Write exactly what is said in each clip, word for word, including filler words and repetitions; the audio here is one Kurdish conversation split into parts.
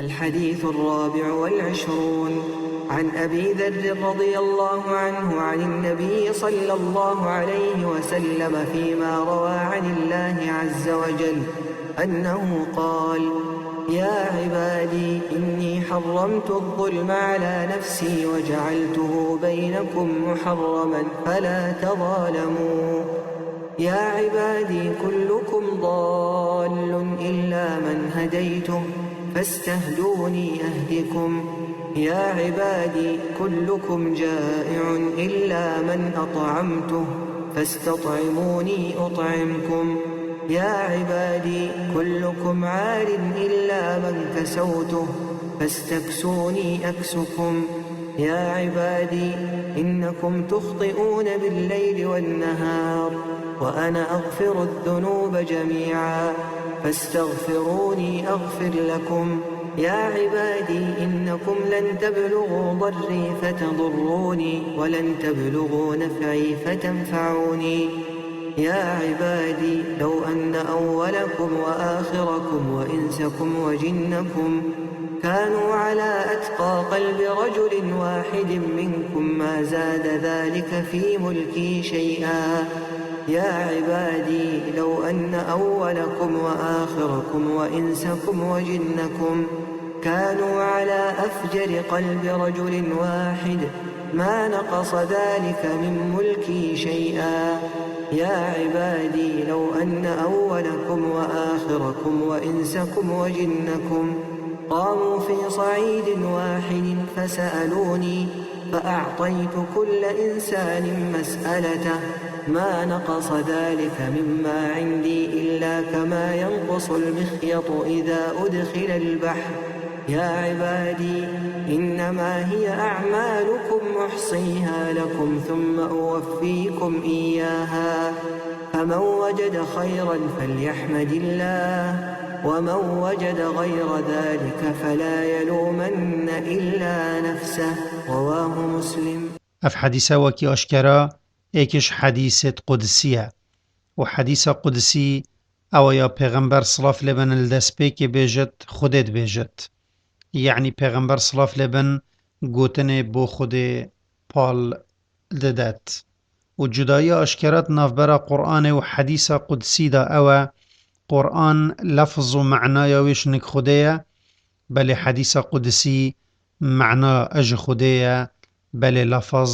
الحديث الرابع والعشرون. عن أبي ذر رضي الله عنه عن النبي صلى الله عليه وسلم فيما روى عن الله عز وجل أنه قال: يا عبادي إني حرمت الظلم على نفسي وجعلته بينكم محرما فلا تظالموا. يا عبادي كلكم ضال إلا من هديته فاستهدوني أهدكم. يا عبادي كلكم جائع إلا من أطعمته فاستطعموني أطعمكم. يا عبادي كلكم عار إلا من كسوته فاستكسوني أكسكم. يا عبادي إنكم تخطئون بالليل والنهار وأنا أغفر الذنوب جميعا فاستغفروني أغفر لكم. يا عبادي إنكم لن تبلغوا ضري فتضروني ولن تبلغوا نفعي فتنفعوني. يا عبادي لو أن أولكم وآخركم وإنسكم وجنكم كانوا على أتقى قلب رجل واحد منكم ما زاد ذلك في ملكي شيئا. يا عبادي لو أن أولكم وآخركم وإنسكم وجنكم كانوا على أفجر قلب رجل واحد ما نقص ذلك من ملكي شيئا. يا عبادي لو أن أولكم وآخركم وإنسكم وجنكم قاموا في صعيد واحد فسألوني فأعطيت كل إنسان مسألته ما نقص ذلك مما عندي إلا كما ينقص المخيط إذا أدخل البحر. يا عبادي إنما هي أعمالكم أحصيها لكم ثم أوفيكم إياها فمن وجد خيرا فليحمد الله ومن وجد غير ذلك فلا يلومن إلا نفسه. رواه مسلم. Ev hedîse wekî aşkera êkiş hedîsêt qudisî ye. Û hedîsa qudisî ew ya Pêxember silav lê bin li destpêkê bêjit, Xwedê dibêjit. Yanî Pêxember silav lê bin gotinê bo Xwedê pal didet. Û cudayiya aşkera di navbera Qur'anê û hedîsa qudisî de ew e, Qur'an lefz û menaya wê ji nik Xwedê ye, belê hedîsa qudisî mena ji Xwedê ye, belê lefz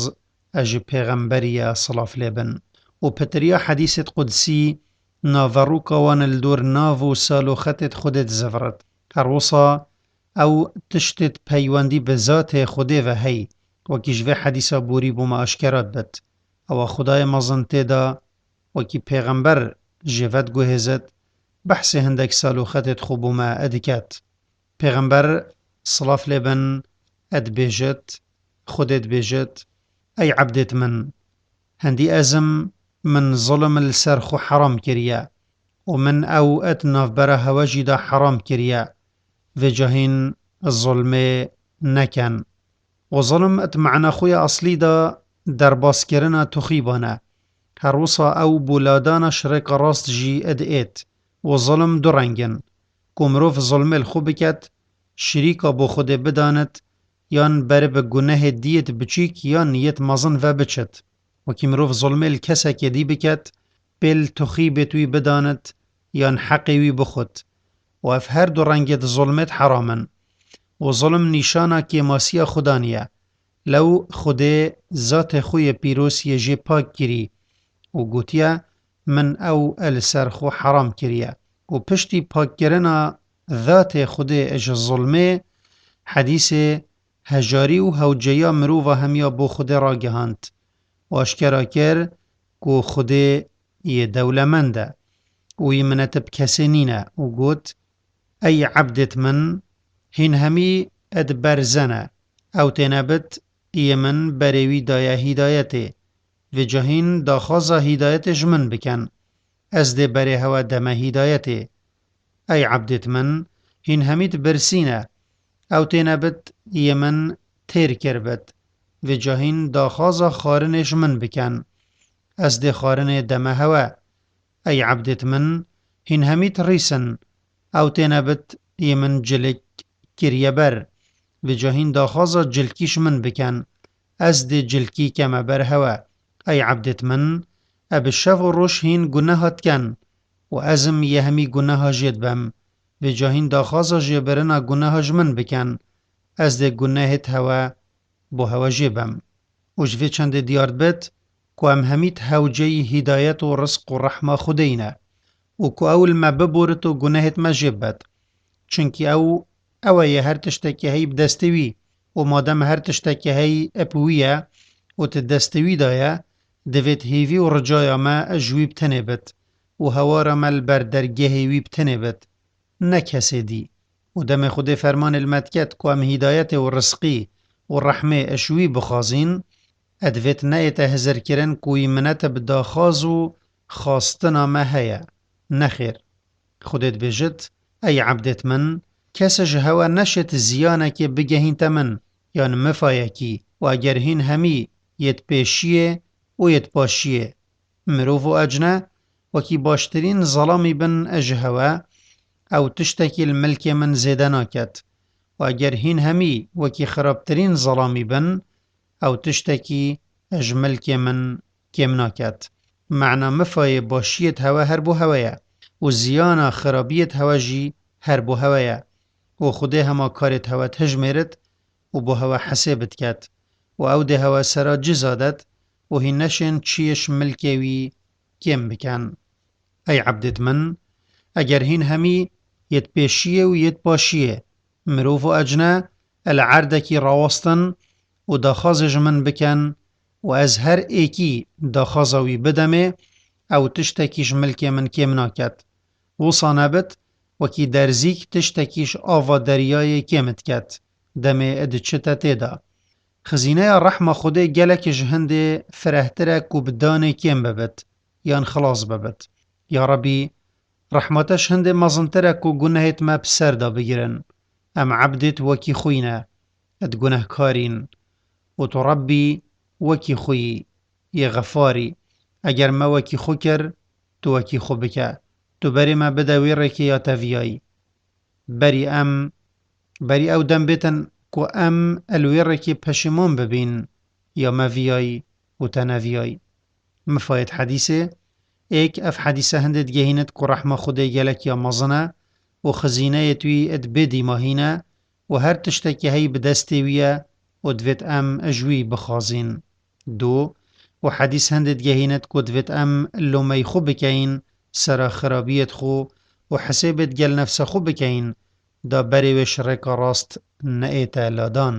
ji Pêxemberî ye, silav lê bin. Û pitiriya hedîsêt qudisî naveroka wan li dor nav û saloxetêt Xwedê dizivirit. Her wisa ew tiştêt peywendî bi zatê Xwedê ve heyî, wekî ji vê hedîsa borî bo me aşkera dibit. Ewa Xwedayê mezin tê de, wekî Pêxember jê ve diguhêzit, behsê hindek saloxetêt xwe bo me diket. Pêxember silav lê bin dibêjit, Xwedê dibêjit: Ey ebdêt min, hindî ez im, min zulm li ser xwe heram kiriye û min ew di navbera hewe jî de heram kiriye, vêca hîn zulmê nekin. Û zulm di mena xwe ya eslî de derbaskirina tuxîban e. Her wisa ew bo ladana şirêka rast jî diêt. Û zulm du reng in. Ku mirov zulmê li xwe biket, şirîka bo Xwedê bidanit, yan berê bi gunehê diyêt biçîk yan yêt mezin ve biçit. Wekî mirov zulmê li kesekê dî biket, pêl tuxîbêt wî bidanit, yan heqê wî bixwit. Û ev her du rengêt zulmêt heram in. Û zulm nîşana kêmasiya Xudan ye. Lew Xwedê zatê xwe yê pîroz yê jê pak kirî û gotiye, min ew li ser xwe heram kiriye. Û piştî pakkirina zatê Xwedê ji zulmê, hedîsê hejarî û hewceya mirova hemiya bo Xwedê ragihand û aşkera kir ku Xwedê yê dewlemend e û yê minetin bi kesê nîne û got, Ey ebdêt min, hîn hemî di berzene, ew têne bit, yê min berê wî daye hîdayetê. Vêca hîn daxwaza hîdayetê ji min bikin, ez dê berê hewe deme hîdayetê. Ey ebdêt min, hîn hemî dibirsîne, ew têne bit, yê min têr kir bit. Vêca hîn daxwaza xwarinê ji min bikin, ez dê xwarinê deme hewe. Ey ebdêt min, hîn hemî dirîsin, ew têne bit, yê min cilik kiriye ber. Vêca hîn daxwaza cilkî ji min bikin. Ez dê cilkî keme ber hewe. Ey ebdêt min, e bi şev û roj hîn guneha dikin û ez im yê hemî guneha jê dibim. Vêca hîn daxwaza jêbirina guneha ji min bikin. Ez dê gunehêt hewe bo hewe jê bim. Û ji vê çendê diyar dibit ku em hemî di hewceyî hîdayet û rizq û rehma Xwedê yî ne û ku ew li me biborit û gunehêt me jê bibet. Çimkî ew, ew e yê her tiştekî heyî bi destê wî û madem her tiştekî heyî bi wî ye û di destê wî de ye, divêt hêvî û ricaya me ji wî bi tenê bit û hewara me li ber dergehê wî bi tenê bit, ne kesê dî. Û demê Xwedê fermanê li me diket ku em hîdayetê û rizqî û rehmê ji wî bixwazîn, e divêt neête hizirkirin ku wî minete bi daxwaz û xwastina me heye. Nexêr. Xwedê dibêjit, ey ebdêt min, kes ji hewe neşêt ziyanekê bigehînte min, yan mifayekî, û eger hîn hemî yê di pêşiyê û yê di paşiyê, mirov û ecne, wekî baştirîn zelamî bin ji hewe, ew tiştekî li milkê min zêde naket. Û eger hîn hemî wekî xirabtirîn zelamî bin, ew tiştekî ji milkê min kêm naket. Mena mifayê başiyê di hewe her bo hewe ye û ziyana xirabiyê di hewe jî her bo hewe ye. Û Xwedê hema karê di hewe dihijmêrit û bo hewe hesê bidiket û ew dê hewe sera ciza det û hîn neşên çiyê ji milkê wî kêm bikin. Ey ebdêt min, eger hîn hemî yê di pêşiyê û yê di paşiyê, mirov û ecne, e li erdekî rawestin û daxwazê ji min bikin û ez her êkî daxwaza wî bidemê, ew tiştekî ji milkê min kêm naket. Wisa nebit, wekî derzîk tiştekî ji ava deryayê kêm diket, demê diçite tê de. Xizîneya rehma Xwedê gelek ji hindê firehtir e ku bi danê kêm bibit, yan xilas bibit. Ya Rebî, rehma te ji hindê mezintir e ku gunehêt me bi ser de bigirin. Em ebdêt wekî xwî ne, di gunehkarîn. Û tu Rebî wekî xwî yî, yê xefarî. Eger me wekî xwe kir, tu wekî xwe bike. Tu berê me bide wê rêkê ya te viyayî. Berî em, berî ew dem bêtin ku em li wê rêkê peşîman bibîn, ya me viyayî û te neviyayî. Mifayê di hedîsê, êk ev hedîse hindê digehînit ku rehma Xwedê gelek ya mezin e û xizîneyê wî di bê dîmahî ne û her tiştekî heyî bi destê wî ye û divêt em ji wî bixwazîn. Du, û hedîs hindê digehînit ku divêt em lomeyî xwe bikeyin sera xirabiyêt xwe û hesêbêt gel nefsa xwe bikeyin, da berê wê ji rêka rast neête ladan.